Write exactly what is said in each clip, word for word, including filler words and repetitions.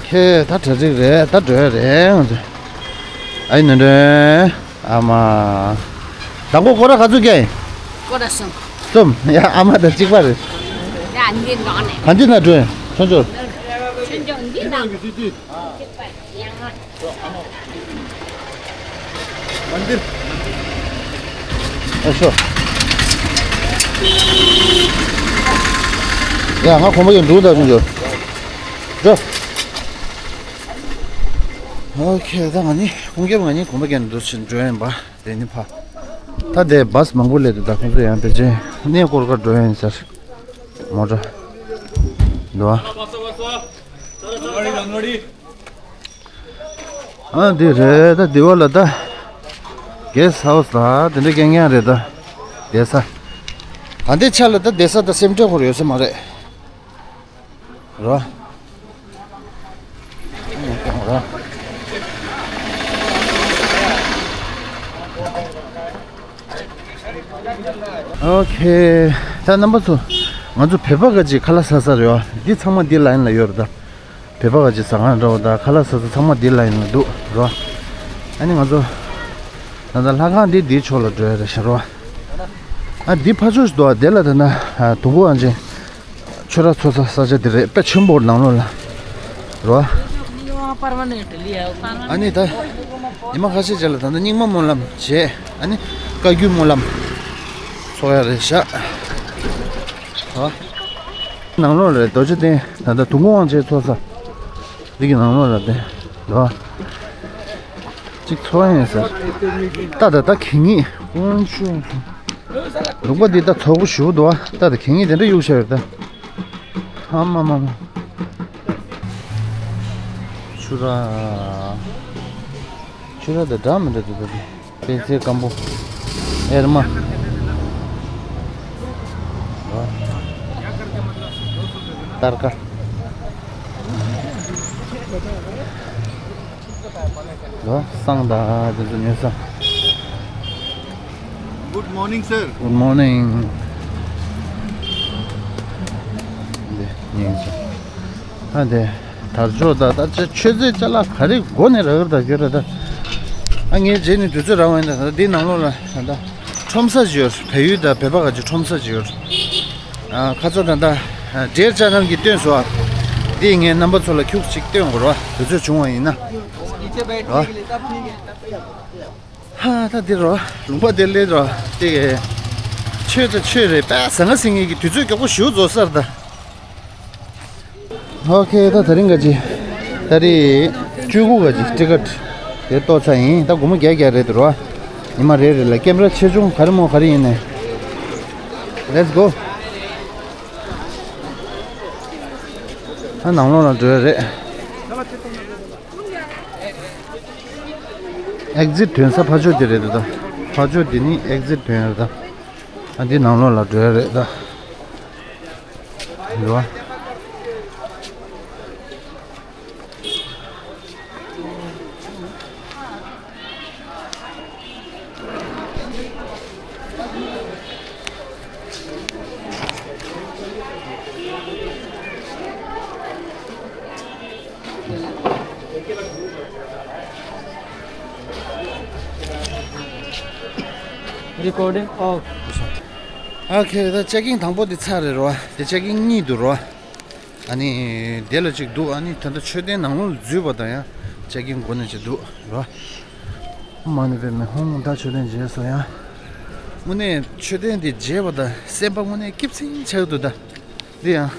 ཁྱེད་ད་གྲ་སྒྲིག་རེད། ད་འགྲོ་ཡ་རེད་ང་ཚོ། ཨ་ཡི་ནོ་འདྲེ། ཨ་མ། དང་པོ་སྐོར་ར་ག་ཚོད་རྒྱག་ཡིན། སྐོར་ར་གསུམ། གསུམ། ཡ་ཨ་མ་དང་གཅིག་པ་རེད། ཡ་འདི་འགྲོ་ནས། ག་འདི་ན་འགྲོ་ཡིན། ཆོས་འབྱོར། ཆོས་འབྱོར་འདི་ན། ཨ་ཤོ། ཡ་ང་གོམ་པ་ཡོད་འགྲོ་ད་ཆོས་འབྱོར། འགྲོ། ཨོ་ཁེ། ད་ང་གཉིས་ཁོང་རྒྱབ་ང་གཉིས་གོམ་པ་རྒྱག་ནས་འགྲོ་ཕྱིན་འགྲོ་ཡིན་པ། དེ་ནི་ཕ། ད་དེ་བཱས་མང་པོ་སླེབས་འདུག་ད་ཁོང་ཚོ་ཡང་ཕལ་ཆེར་གནས་སྐོར་ག་འགྲོ་ཡིན་ཟེར། མོ་ཊ་འདུག་ཨ། ཨ་འདི་རེད། ད་འདི་བ་ལ་ད་གེ་སི་ཧའུ་སི་ད་དེ་འདྲ་རྐྱང་རྐྱང་རེད། ད་བསྡད་ས་ད་འདི་ཆ་ལ་ད་བསྡད་ས་ད་སེམས་ཁྲལ་ཁོར་ཡོད་ས་མ་རེད། རོ། རོ། ཨོ་ཁེ། ད་རྣམ་པ་ཚོ། ང་ཚོ་བོད་པ་ག་ཅིག་ཁ་ལག་ཟ་ས་རེད་བ། འདི་ཚང་མ་འདི་ལ་ཡིན་ལ་ཡོད་རེད་ད། བོད་པ་ག་ཅིག་ཟ་ཁང་འདྲ་བོ་ད་ཁ་ལག་ཟ་ས་ཚང་མ་འདི་ལ་ཡིན་ལ་འདུག་རོ། ཨ་ནི་ང་ཚོ། ད་ལྟ་ལྷ་ཁང་འདི་འདིའི་ཕྱོགས་ལ་འགྲོ་ཡ་རེད་ཤག་རོ། ཨ་འདི་ཕར་ཕྱོགས་སུ་འདུག་བ། དེ་ལ་ད་ན་དུང་དཀར་དབང་ཆེན། ཆོས་ར་འཚོ་ས་ས་ཆ་དེ་རེད། དཔེ་ཆེན་པོ་ནང་ལོགས་ལ། རོ། ཨ་ནི་ད། ཉི་མ་ཁ་ཤས་རྗེས་ལ་ད་ལྟ་རྙིང་མ་སྨོན་ལམ་བྱས། ཨ་ནི་བཀའ་བརྒྱུད་སྨོན་ལམ་འཚོགས་ཡ་རེད་ཤག་རོ། ནང་ལོགས་ལ་རྡོ་རྗེ་གདན། ད་ལྟ་དུང་དཀར་དབང་ཆེན་འཚོ་ས། འདི་གི་ནང་ལོགས་ལ་བསྡད་འདུག་གཅིག་འཚོ་ཡིན་ཟེར། ཏག་ཏག་ཏག་གད་སྙིགས་དཀོན་མཆོག་ལུང་པ་འདི་ད་ཚོགས་པ་ཞུ་འདུག་ཏག་ཏག་གད་སྙིགས་དེ་འདྲ་གཡུག་བཞག་ཡོད་ད། ཨ་མ་མ་མ། ཆུ་ར། ཆུ་ར་དང་འདྲ་མི་འདྲ་འདུག་ད། པད་ཚལ་སྐམ་པོ། ཨེར་མ། སྟར་ཀ། ལོ་སང་ད་དེ་ཚོ་ཉོས་ས། Good morning, sir. Good morning. འདི་ཉན་ཆ། ཨ་དེ། དར་ལྕོག་ད་ད་ཆ་མཆོད་རྫས་ཅ་ལག་ག་རེ་དགོས་ནས་རག་གི་རེད་ད་ཁྱོད་ར་ད། ཨ་ངས་རྗེས་ནས་དུས་ཚོད་རག་པ་ཡིན་ད། ད་འདི་ནང་ལོགས་ལ་ད་ད་ཁྲོམ་ས་ཅིག་ཡོད། བལ་ཡུལ་དང་བོད་པ་ག་ཅིག་ཁྲོམ་ས་ཅིག་ཡོད། ཨ་ཁ་ཚ་ད་ད་འབྲེལ་ཅ་ནལ་གྱིས་སྟོན་སོང་ཨ། འདི་ངས་རྣམ་པ་ཚོ་ལ་ཁྱུག་ཅིག་སྟོན་དགོས་ར། དུས་ཚོད་བྱུང་བ་ཡིན་ན། ར། ཧ་ད་འདི་རོ། ལུང་པ་དེ་ལས་རོ། དེ་གས། ཆོས་དང་ཆོས་རེད་པས་ཟང་ངེ་ཟིང་ངེ་གི་དུས་ཚོད་མགྱོགས་པོ་ཞེ་པོ་རྫོགས་ཚར་ད། ཨོ་ཁེ། ད་དེ་རིང་ག་ཅི། ཏ་རིག་བཅུ་དགུ་ག་ཅི་ཊི་ཀེ་ཊི་དེ་གཏོར་ཚར་ཡིན། ད་སྒོར་མོ་བརྒྱད་བརྒྱད་རེད་འདུག་རོ། ཉི་མ་རེ་རེ་ལ་ཀེམ་ར་ཆེ་ཆུང་ག་རེ་མོ་ག་རེ་ཡིན་ནའི། Let's go. ད་ནང་ལོགས་ལ་འགྲོ་ཡ་རེད། ཨེག་ཛིཊ་ཐོན་ས་ཕར་ཕྱོགས་དེ་རེད་ད། ཕར་ཕྱོགས་དེ་ནི་ཨེག་ཛིཊ་ཐོན་ཡ་རེད་ད། ཨ་འདི་ནང་ལོགས་ལ་འགྲོ་ཡ་རེད་ད། འགྲོ་བ། Recording off. ཨོ་ཁེ། ད་ཅེག་ཨིན་དང་པོ་འདི་ཚར་རེད་རོ། དེ་ཅེག་ཨིན་གཉིས་འདུག་རོ། ཨ་ནི་དེ་ལ་གཅིག་འདུག་ཨ་ནི་ད་ལྟ་མཆོད་རྟེན་ནང་ལོགས་ལ་འཛུལ་བ་དང་ཡང་ཅེག་ཨིན་སྒོ་ནས་གཅིག་འདུག་རོ། མ་ཎི་པདྨེ་ཧཱུྃ། ད་མཆོད་རྟེན་མཇལ་སོང་ཡ། དངོས་གནས་མཆོད་རྟེན་འདི་མཇལ་བ་དང་སེམས་པ་དངོས་གནས་སྐྱིད་སིང་ཆགས་འདུག་ད། འདི་ཡང་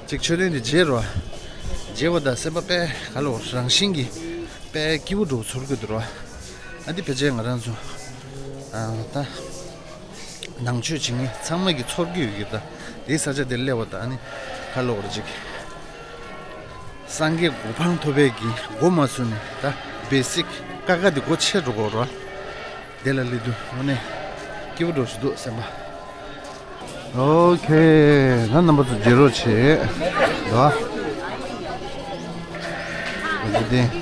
ཅིག་མཆོད་རྟེན་འདི་མཇལ་རོ། མཇལ་བ་དང་སེམས་པ་དཔེ་ག་ལོ་རང་བཞིན་གྱིས་དཔེ་སྐྱིད་པོ་འདྲ་བོ་ཚོར་གྱི་འདུག་རོ། ཨ་འདི་ཕལ་ཆེར་ང་རང་ཚོ་ཨ་ད་ནང་ཆོས་བྱེད་མཁན་ཚང་མ་གི་ཚོར་གྱི་ཡོད་ཀྱི། ད་དེའི་ས་ཆ་དེར་སླེབས་པ་དང་ཨ་ནི་ག་ལོ་ར་ཅིག་སངས་རྒྱས་གོ་འཕང་ཐོབ་པའི་གི་མགོ་མ་ཚོས་ནས་ད་བེ་སིག་ཀ་ཁ་དེ་སྒོ་ཕྱེ་འགྲོ་དགོས་རོ། དེ་ལ་སླེབས་དུས་དངོས་གནས་སྐྱིད་པོ་འདྲ་བོ་ཞིག་འདུག་སེམས་པ། ཨོ་ཁེ། ད་རྣམ་པ་ཚོ་མཇལ་རོགས་བྱེད་ད། འཇིག་རྟེན།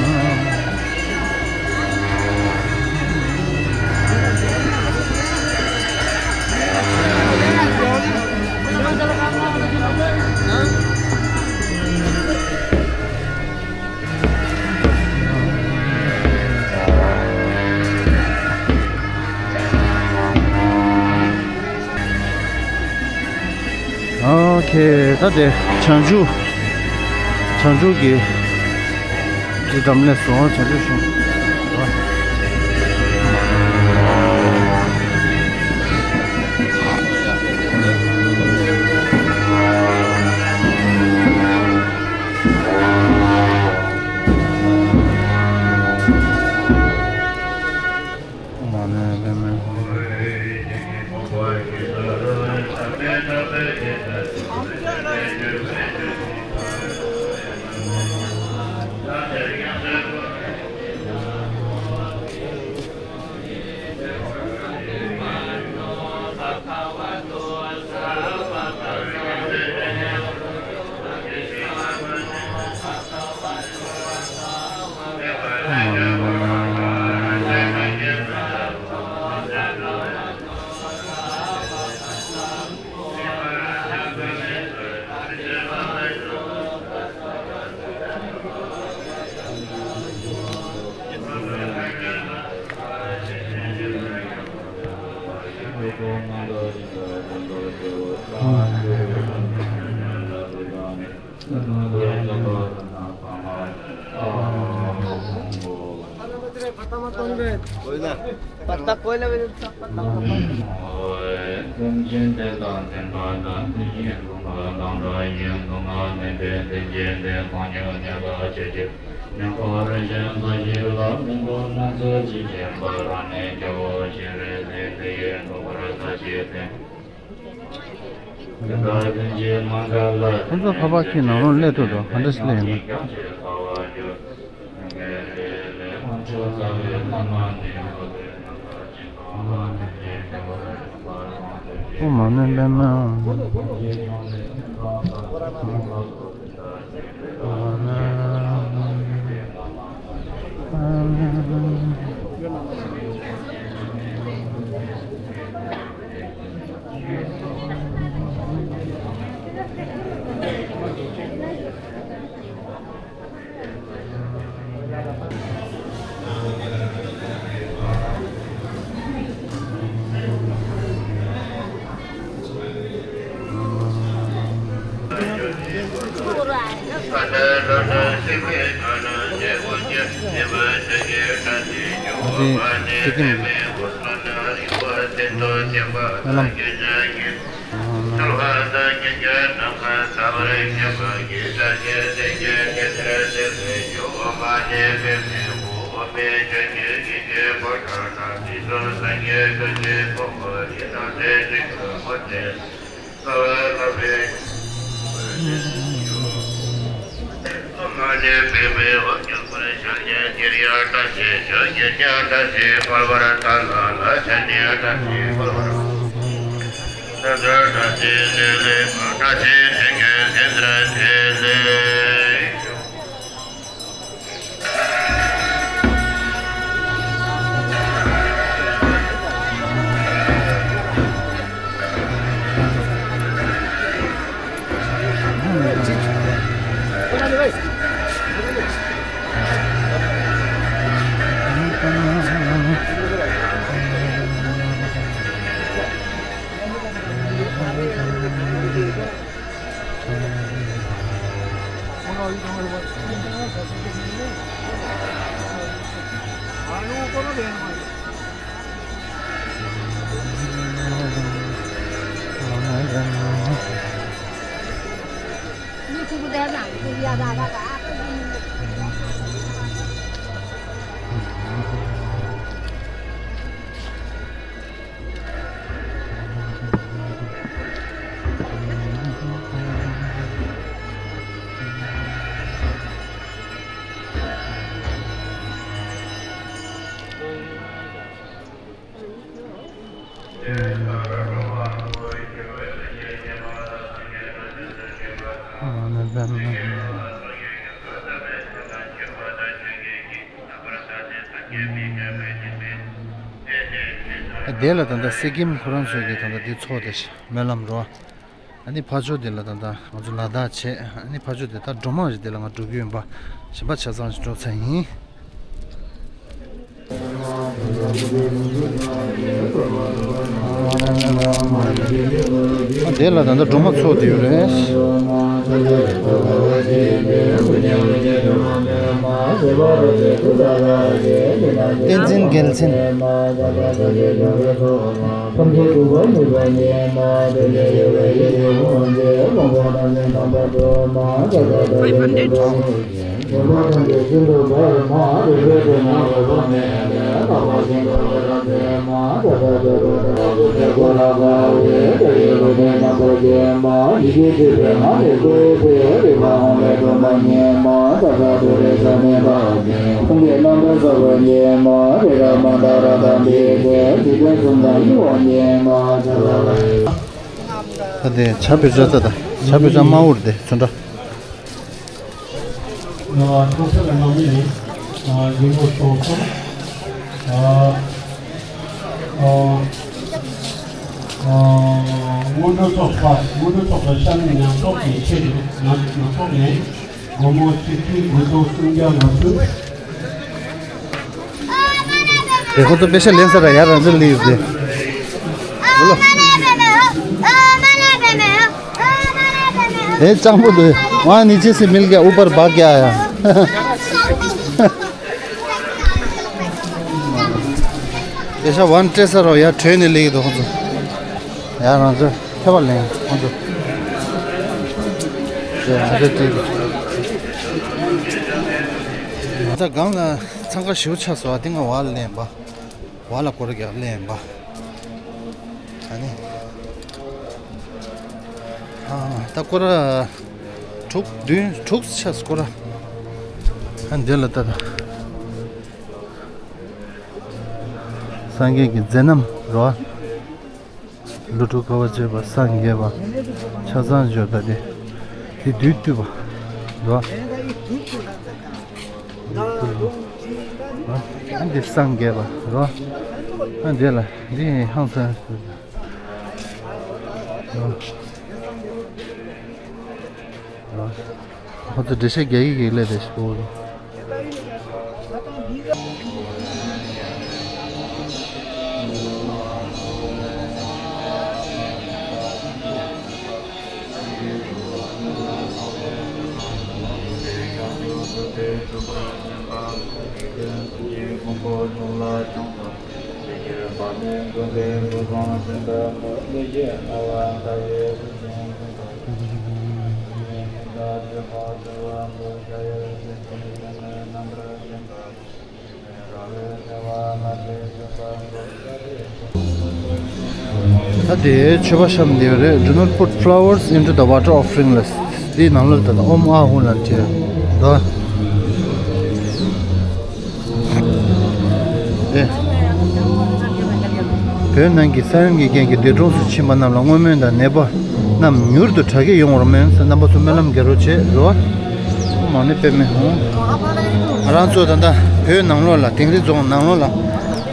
ཨོ་ཁེ། ད་དེ་བྱང་ཆུབ། བྱང་ཆུབ་ཀྱི་འདི་འགྲམ་ལས་སོང་། བྱང་ཆུབ་གཞུང་། ཁོ་ཚོ་ཁ་པར་ཁྱེར་ནང་ལོགས་སླེབས་ཐུབ་འདུག་ག་འདྲ་ཞིག་སླེབས་ཡོང་གི། ཨོཾ་མ་ཎི་པདྨེ། སྨོན་ལམ། དེ་ལ་ད་ལྟ་སི་ཀིམ་ཁོ་རང་ཚོས་ཀྱི་ད་ལྟ་འདི་ཚོགས་ཏེ་སྨོན་ལམ་རོ། ཨ་ནི་ཕར་ཕྱོགས་དེ་ལ་ད་ལྟ་ང་ཚོ་ལ་དྭགས་བྱས། ཨ་ནི་ཕར་ཕྱོགས་དེ་ད་འབྲོག་མང་ཞིག་དེ་ལ་ང་འགྲོ་གི་ཡིན་པ། གཞན་པ་ཆ་ཚང་ཞིག་འགྲོ་ཚར་ཡིན། ཨ་དེ་ལ་ད་ལྟ་སྒྲོལ་མ་ཚོགས་དེ་ཡོད་རེད། བསྟན་འཛིན་རྒྱལ་མཚན། Five hundred. ད་དེ་ཇ་བོད་ཇ་ད་ད་ཇ་བོད་ཇ་དམར་པོ་རེད་དེ་ཚོན་ཁྲ། ཨ་ཐོག་ས་ལ་མ་མི་ནི་ཨ་ཡིན་པོ་སོང་སོང་། ཨ་ཨ་ཨ་སྔོན་འགྲོ་ཚོགས་པ་སྔོན་འགྲོ་ཚོགས་པ་ཤ་མི་ཉམས་རྟོགས་ཀྱི་ཆེད་དུ་ང་ང་ཚོ་ནས་སྒོར་མོ་ཆིག་ཁྲི་དགུ་སྟོང་སུམ་བརྒྱ་ལྔ་བཅུ། དེ་ཁོ་ཚོ་པེ་ཤ་ལེན་ས་ར་ཡ་རང་ཚོ་ལི་ཡོད་དེ། ཨོ་ལོ། དེ་སྤྱང་པོ་འདུག་ཝང་ནི་ཅི་སི་མིལ་གྱ་ཨུ་པར་བག་གྱ་ཡ། པེ་ཤ་ཝང་སྤྲད་ས་ར་ཡ་བྲོས་ནས་ལི་ཡོད་དེ་ཁོ་ཚོ། ཡ་རང་ཚོ་ཁྱད་པར་ལེན་ཁོ་ཚོ། དེ་ང་ཚོ་དེ་ང་ཚོ་སྒང་ལ་འཚང་ཁ་ཞེ་པོ་ཆགས་སོང་། ཨ་དེ་ང་བ་ལེན་པ། བ་ལ་སྐོར་རྒྱག་ལེན་པ། ཨ་ནི། ཨ་ད་སྐོར་ར་དྲུག་བདུན་དྲུག་ཆ་སྐོར་ར། ཨ་འདི་ལ་ད་ད། སངས་རྒྱས་ཀྱི་མཛད་རྣམ་རོ། ལོ་དྲུག་དཀའ་བ་སྤྱད་པ་སངས་རྒྱས་པ། ཆ་ཚང་བརྗོད་ད་དེ། དེ་བདུད་བཏུལ་བ། རོ། ཨ་འདི་སངས་རྒྱས་པ་རོ། ཨ་འདི་ལ་འདི་ཧང་སང་རོ། རོ། ཁོ་ཚོ་འགྲེལ་བཤད་རྒྱག་གི་གི་སླེབས་པའི་ཞིག་པོ། ད་དེ་མཆོད་པ་བཤམས་འདི་རེད། Do not put flowers into the water offering list. དེའི་ནང་ལོགས་ད་ཨོམ་ཨ་ཧུ་ལ་བྲིས་འདུག་ཨེ། བོད་ནང་གི་ས་ཡོམ་གྱི་རྐྱེན་གྱིས་འདས་གྲོངས་སུ་ཕྱིན་པ་རྣམས་ལ་བསྔོ་སྨོན་དང་ནད་པ་རྣམས་མྱུར་དུ་དྲག་སྐྱེད་ཡོང་བར་སྨོན་ཟེར་རྣམ་པ་ཚོ་སྨོན་ལམ་རྒྱག་རོགས་བྱེད་རོགས། མང་ནི་དཔེ་མི་ཧོང་། ང་རང་ཚོ་ད་ལྟ་བོད་ནང་ལོགས་ལ་དིང་རི་རྫོང་ནང་ལོགས་ལ་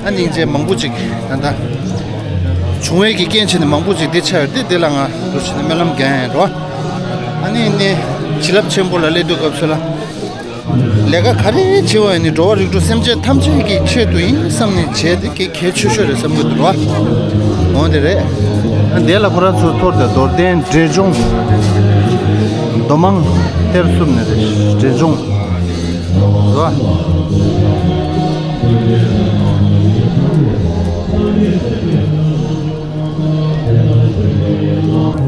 ཨ་སྙིང་རྗེ་མང་པོ་ཅིག་ད་ལྟ་བྱུང་བའི་གི་རྐྱེན་བྱས་ནས་མང་པོ་ཅིག་འདི་ཆགས་ཡོད་དེ། དེ་ལ་ང་འདུག་བྱས་ནས་སྨོན་ལམ་རྒྱག་ཡིན་རོགས། ཨ་ནི་ནི་བྱིན་རླབས་ཆེན་པོ་ལ་སླེབས་དུས་སྐབས་སུ་ལ། ལས་ཀ་ག་རེ་བྱེད་པ་ཡིན་ནའི་འགྲོ་བ་རིགས་དྲུག་སེམས་ཅན་ཐམས་ཅད་ཀྱི་ཆེད་དུ་ཡིན་བསམ་ནས་བྱས་ཏེ་གལ་ཆེ་ཤོས་རེད་བསམ་གྱི་འདུག་ར། འོ་དེ་རེད། ཨ་འདི་ལ་ཁོ་རང་ཚོ་ཐོར་ཏེ་རྡོར་གདན་འབྲས་ལྗོངས། མདོ་མང་གཏེར་བསུབ་ནས་རེད། འབྲས་ལྗོངས། ར།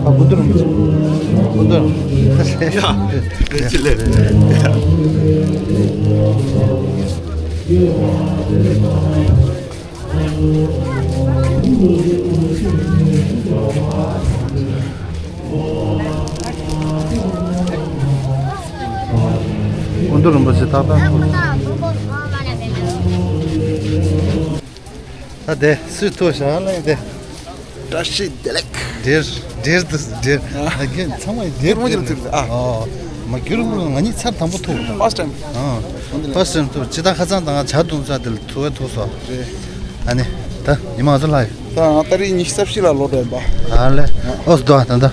ཨ་ཀུན་ཏུ་རིན་པོ་ཆེ། ཀུན་ཏུ་རིན་པོ་ཆེ། ཡ། རེད་ཅི་ལེ། ཀུན་ཏུ་རིན་པོ་ཆེ་ཏག་ཏག་ད་དེ་སུས་ཐུག་ཤག་ལ་དེ། བཀྲ་ཤིས་བདེ་ལེགས། འདིར་འདིར་དུ་འདིར། ཨ། ཨ་རྒན་ཚང་མ་འདིར་ཐུག་མོ་ཅིག་ལ་ཐུག་ཨ། ཨོ། མ་གྱུར་མོ་ང་གཉིས་ཚར་དང་པོ་ཐུག་ད། First time། ཨ། འོན་ཏེ་ལ། First time ཐུག་ཇི་ལྟར་ཁ་སང་དང་ང་ཇ་བཏུང་ས་དེ་ལ་ཐུག་བས་ཐུག་སོ། རེད། ཨ་ནི། ད་ཉི་མ་ང་ཚོ་ལྷག་ཡོད། ད་ང་ཏ་རིག་ཉི་ཤུ་རྩ་བཞི་ལ་ལོག་འགྲོ་ཡིན་པ། ཨ་ལེ། ཨོ་སྡོ་ད་ད།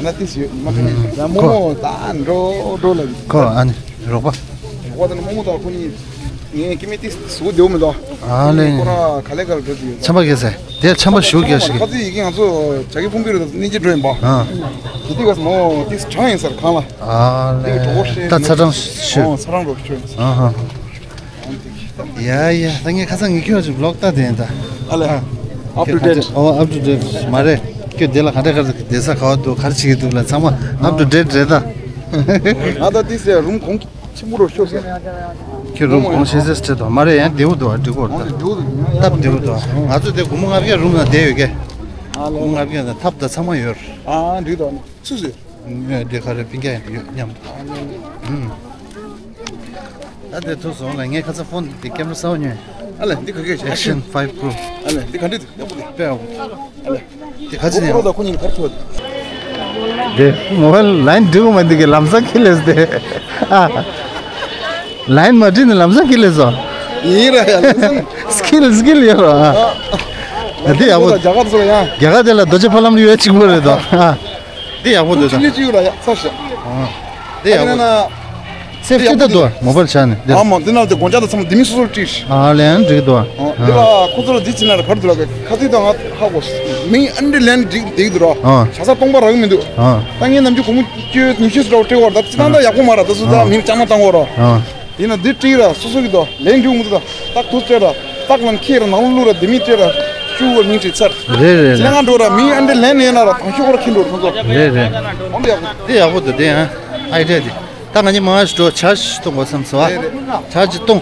ན་ཏིས་ཡོད་མ་ཐུབ་ཡིན་ཡང་མོ་མོ་ད་འགྲོ་འགྲོ་ལ། ཁོ་ཨ་ནི་རོགས་པ། རོགས་པ་དང་མོ་མོ་དང་ཁོ་གཉིས་ངས་ཀི་མི་ཏིས་སུ་བདེ་བོ་མི་འདུག་ཨ་ལེ། ཁོ་ར་ག་ལེ་ག་ལེ་འགྲོ་གི་ཡོད། ཆམ་པ་རྒྱག་ས་དེ་ཆམ་པ་ཞུ་རྒྱག་ཞིག་ཁ་ཚིག་ཡི་གེ་ང་ཚོ་བྱ་གི་ཕུང་པི་རུ་ནི་ཅི་འགྲོ་ཡིན་པ། ཨ་དེ་དུས་ག་མོ་ཏིས་གྲང་ཡིན་སར་གང་ལ། ཨ་ལེ། ད་ཚ་གྲང་ཞུ། ཨོ་ཚ་གྲང་རོགས་ཞུ། ཨ་ཧ། ཡ་ཡ། ད་ངས་ཁ་སང་ངས་ཁྱོད་ཅིག་ལོག་ལྟ་དེ་ཡིན་ད། ཨ་ལེ། ཨ། up to date། ཨོ་up to date མ་རེད། ཁྱོད་དེ་ལ་ག་འདྲ་ག་རེ་བསྡད་ས་ག་བ་འདུག་ག་རེ་བྱེད་ཀྱི་འདུག་ལ་ཚང་མ་up to date རེད་ད། ང་ད་ཏིས་རུམ་གོང་ཆེན་པོ་རུ་ཤོར་སོང་། ཁྱོད་རུམ་གོང་ཆེ་སེ་སྤྲད་དོ་མ་རེད། ཡང་བདེ་བོ་འདུག་ཨ། འགྲིག་གོ་ད་སྟབས་བདེ་བོ་འདུག་ང་ཚོ་དེ་སྒོར་མོ་ལྔ་བརྒྱ་རུམ་ལ་བསྡད་ཡོད་ཀྱི། སྒོར་མོ་ལྔ་བརྒྱ་ད་ཐབ་ད་ཚང་མ་ཡོད། ཨ་འགྲིག་འདུག་སུ་སུ། ངས་འདི་ག་རེ་པིན་རྒྱག་ཡོད་སྙམ། ཨུམ། ད་དེ་ཐུག་སོང་ལ། ངས་ཁ་ཚ་ཕོན་འདི་ཀེམ་ར་གསར་པ་ཉོས། ཨ་ལེ་འདི་ག་གེ་ཆེ། Action five Pro། ཨ་ལེ་འདི་ག་འདྲི་འདུག་ཡག་པོ་འདུག་དཔེ་ཡག་པོ། ཨ་ལེ་འདི་ག་ཅི་ནས་ཁོ་ད་ཁོ་གཉིས་གར་ཐུག་དེ་མོ་བལ་ལའིན་འགྲིག་མ་འདུག་གི་ལམ་སང་ཁྱི་ལས་དེ། ཨ། ལའིན་མ་འགྲིག་ནས་ལམ་སང་ཁྱི་ལས་སོ། ཡིན་ར་ཡ་ལམ་སང་། སི་ཀིལ་སི་ཀིལ་ཡོད་ར། ཨ། འདི་ཡག་པོ། རྒྱ་གར་ཚོ་ཡ། རྒྱ་གར་དེ་ལ་རྡོ་རྗེ་ཕ་ལམ་ཡོད་གཅིག་པོ་རེད་དོ། ཨ། འདི་ཡག་པོ་འདུག་ད། ཅི་ཅི་ཡོད་ར་ཡ་ཚ་ཤ། ཨ། འདི་ཡག་པོ། ཨ་ན་ན། སེབ་ཊི་ད་འདུག་མོ་བལ་ཆ་ནས་འདི། ཨ་མ་འདི་ན་དེ་དགོན་ཆ་དང་ཚང་མ་འདི་མི་སོ་སོར་བྲིས། ཨ་ལན་འགྲིག་འདུག་ཨ། འདི་ལ་ཁོ་ཚོ་ལ་འདི་ཕྱི་ན་ར་གར་འདུག་ལ་ཁ་ཚིག་དང་ང་ཧ་གོ། མིང་ཨན་ཌི་ལན་འགྲིག་འགྲིག་འདུག་ར། ཨ། ཞ་ས་སྟོང་པ་རག་མི་འདུག་ཨ། ད་ངས་ནམ་རྒྱུན་སྒོར་མོ་བཅུ་ཉི་ཤུ་ཙམ་སྤྲད་བར་ད་ཅི་ད་ད་ཡག་པོ་མ་ར། ད་སུ་ད་ཨ། མིང་ཅང་མ་བཏང་བར་ར། ཨ། ཡིན་ན་འདི་བྲིས་ར་སོ་སོ་གི་དོ་ལན་འགྲིག་མི་འདུག་ད་ཏག་ཏུ་སྤྲད་ར་ཏག་ལན་ཁྱེར་ར་ནང་ལུ་ར་འདི་མི་སྤྲད་ར་ཤུ་བར་མིང་བྲིས་ཚར། རེད་རེད་ལན་རེད། ང་འགྲོ་ར་མིང་ཨན་ཌི་ལན་ཡིན་ན་ར་དང་ཤོག་ར་ཁྱེར་འགྲོ་ར་ཁོང་ཚོ། རེད་རེད། འོང་འདི་ཡག་པོ། འདི་ཡག་པོ་འདུག་དེ་ཡང་ཨའི་ཌི་ཡ་དེ། ད་ང་གཉིས་མ་ཞིག་འགྲོ་ཆ་ཞིག་གཏོང་དགོས་བསམ་སོང་ཨ། ཆ་ཞིག་གཏོང་།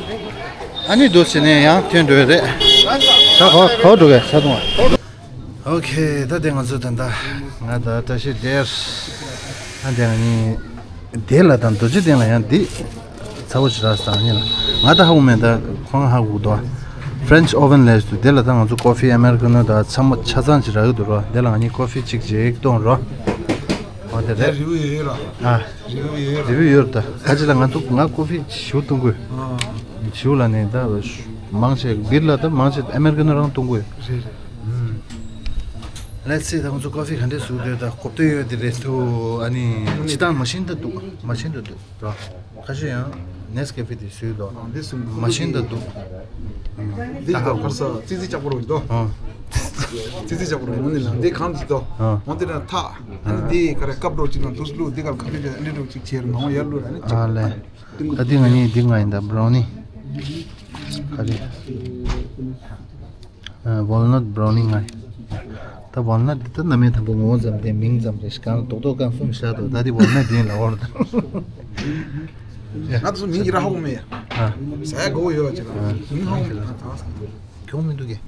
ཨ་ནི་འདུག་ཟེར་ནས་ཡང་ཐོན་འགྲོ་ཡ་རེད། ད་ག་ག་འགྲོ་གས་ཆ་གཏོང་བ། ཨོ་ཁེ། ད་དེ་ང་ཚོ་ད་ལྟ་ང་ད་བཀྲ་ཤིས་བདེར། ཨ་དེ་ང་གཉིས་དེ་ལ་དང་རྡོ་རྗེ་གདན་ལ་ཡང་འདི་ཚ་བོ་ཞིག་རག་སོང་ཨ་ནི་ལ། ང་ད་ཧ་གོ་མེད། ད་ཁོང་ཧ་གོ་འདུག་ཕ་རེན་ཆི་ཨོ་ཝན་ལས་འདུག་དེ་ལ་ད་ང་ཚོ་ཀོ་ཕི་ཨ་མེ་རི་ཀ་ནོ་ད་ཚང་མ་ཆ་ཚང་ཅིག་རག་གི་འདུག་རོ། དེ་ལ་ང་གཉིས་ཀོ་ཕི་གཅིག་ཅིག་གཏོང་རོ། འོ་དེ་རེད། རི་བོ་ཡོད་ར། ཨ། རི་བོ་ཡོད་ར་ད། ཁ་ཅིག་ལ་ང་ཚོ་ང་ཀོ་ཕི་ཞུ་གཏོང་དགོས། ཨ། ཞུ་ལ་ནས་ད་མང་ཆེ་སྦིར་ལ་ད་མང་ཆེ་ཨ་མེ་རི་ཀ་ནོ་རང་གཏོང་དགོས། རེད་རེད། ཨུམ། ལེ་ཊི་སི་ད་ང་ཚོ་ཀོ་ཕི་ག་འདྲས་བཟོ་འདོད་ད་གོ་བསྡུར་ཡོད་དེ་རེད་འདུག་ཨ་ནི་སྤྱི་བཏང་མ་ཤེས་ད་འདུག་མ་ཤེས་ད་འདུག་ར། ཁ་ཤས་ཡང་ནེས་ཀེ་ཕེ་དེ་བཟོས་འདུག་འདི་གསུམ་མ་ཤེས་ད་འདུག་འདི་ད་ཁར་ས་ཙི་ཙི་ལྕགས་པོ་རུ་འདུག་ཨ། ཙི་ཙི་ལྕགས་པོ་རུ་འོང་ནི་ལ་འདི་གང་འདི་འདུག་ཨ། འོང་འདི་ན་ཐག་ཨ་ནི་འདི་ག་རེ་སྐབས་འགྲོ་ཅིག་ན་དུས་ལུགས་འདི་གར་ཁ་ཕེ་ཅིག་འདི་འགྲོ་ཅིག་ཆེར་མང་བ་ཡར་ལུས་ཨ་ནི་ཅིག་ཨ་ལེ། ད་འདི་ང་གཉིས་འདི་ང་ཡིན་ད་བྷ་རའོ་ནི། ག་རེ། ཝོལ་ནཊ་བྷ་རའོ་ནི་ང་ཡིན། ད་ཝོལ་ནཊ་འདི་ད་ནམ་ཡང་དང་པོ་ངོ་བོ་ཙམ་དེ་མིང་ཙམ་རེ་ཞིག་གང་རྡོག་རྡོག་གང་གསུམ་བཞག་འདུག་ད་འདི་ཝོལ་ནཊ་ཡིན་ལབ་པ་རེད། ང་ཚོ་མིང་ཡི་ར་ཧ་གོ་མེད། ཨ། ཟ་ཡ་དགའ་བོ་ཡོད་པ་ཅིག་ལ་མིང་ཧ་གོ་མེད་ད་ད། གྱོང་མི་འདུག་གས།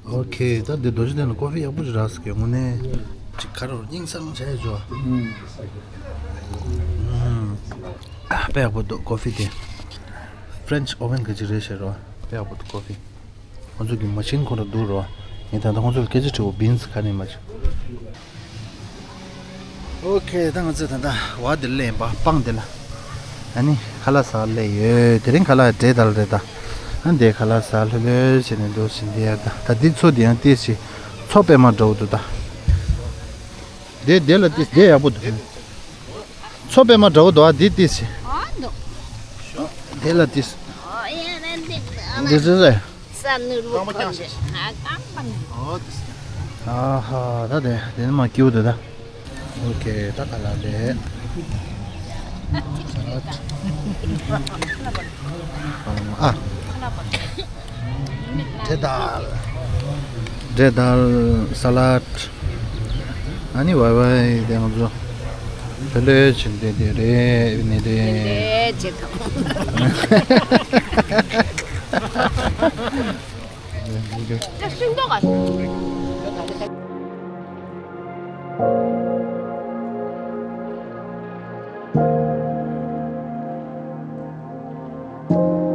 ཨོ་ཁེ། ད་འདི་རྡོ་རྗེ་གདན་ལ་ཀོ་ཕི་ཡག་པོ་ཞིག་རག་སོང་གི་དངོས་གནས། ཅིག་ཁ་རོག་སྙིང་སངས་བྱས་ཆོག་ཨུམ། ཨ་དཔེ་ཡག་པོ་འདུག་ཀོ་ཕི་དེ། ཕ་རེན་ཆི་ཨོ་ཝན་ག་ཅིག་རེད་ཤག་རོ། དཔེ་ཡག་པོ་འདུག་ཀོ་ཕི། ཁོང་ཚོ་གི་མ་ཤིན་ཁོ་ར་འདུག་རོ། ངས་ད་ལྟ་ཁོང་ཚོ་ལ་སྐད་ཆ་དྲིས་པ་བིན་སི་ག་ནས་མ་བྱུང་། ཨོ་ཁེ། ད་ང་ཚོས་ད་ལྟ་བ་འདིར་སླེབས་པ་སྤང་འདི་ལ། ཨ་ནི་ཁ་ལག་ཟ་སླེབས་ཡོད། དེ་རིང་ཁ་ལག་འདྲེ་དལ་རེད་ད། ཨ་འདི་ཁ་ལག་ཟ་ལྷོད་ལྷོད་བྱས་ནས་འདུག་ཟིན་འདི་ཡར་ད། ད་འདི་མཚོ་འདི་ཡང་ཏིས་ཤི། མཚོ་པད་མ་འདྲ་བོ་འདུག་ད། འདི་འདི་ལ་ཏིས་འདི་ཡག་པོ་འདུག་མཚོ་པད་མ་འདྲ་བོ་འདུག་ཨ་འདི་ཏིས་ཤི། ཨ་འདུག་འདི་ལ་ཏིས། ཨོ་ཡ་ན་འདི་འདི་ཟེར་ཟེར། ས་ནུར་བུ་ཁོ་འདི་ཨ་ཀང་པ་ནི། ཨ་ཧ། ད་དེ་དེ་ནི་མ་སྐྱིད་པོ་འདུག་ད། ཨོ་ཁེ། ད་ཁ་ལག་རེད། ཨ། འབྲས་དལ། འབྲས་དལ། ས་ལད། ཨ་ནི་ཝའི་ཝའི་དེ་ང་ཚོ་ཕེ་ལེ་ཆེན་དེ་དེ་རེད་ནི་རེད། དེ་ཆེ་གམ། ཅ་ཤིང་ཏོག་ག